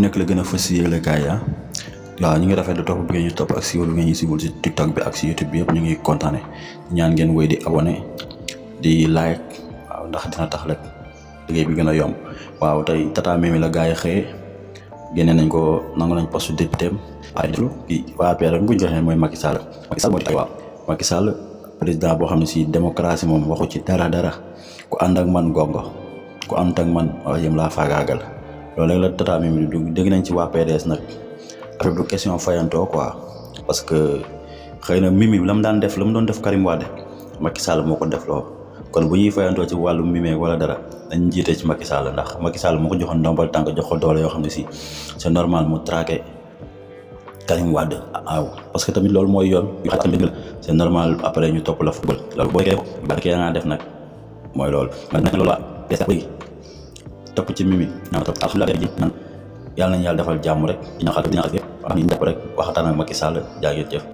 nekk la gën a fës si yëglekaay ya waaw ñu ngi rafetlu topp bi ngeen ñu topp ak siiwal bi ngeen ñu siiwal si TikTok bi ak si YouTube bi yëpp ñu ngi kontaane ñaan ngeen woy di abonné di like waaw ndax dina tax rek liggéey bi gën a yomb waaw tey Tata Mimi la gars yi xëyee génne nañ ko nangu nañ poste député waaye kii waa APR bu ñu joxee mooy Macky Sall moo ci waaw Macky Sall président boo xam ne si démocratie moom waxu ci dara ku ànd ak man gongo ku ànd ak man wax yëm laa faagaagal loolu rek la Tata Mimi du dégg nañ ci waa PDS nag affaire du question fayantoo quoi parce que xëy na Mimi la mu daan def la mu doon def Karim Wade Macky Sall moo ko def loo kon bu ñuy fayantoo ci wàllu Mimi wala dara dañ jiite ci Macky Sall ndax Macky Sall moo ko joxoon ndombal tànk jox ko doole yoo xam ne si c'est normal mu traqué Karim Wade waaw parce que tamit loolu mooy yoon yu xaj la c'est normal après ñu topp la football loolu boo kee nga def nag mooy loolu man nag loolu topp ci Mimi ñaa topp alhamdulilah ji man yàlla nañu yàlla defal jàmm rek dina xal dina ak yëpp wax ñu def rek waxtaan ak Macky Sall jaa ngeen jëf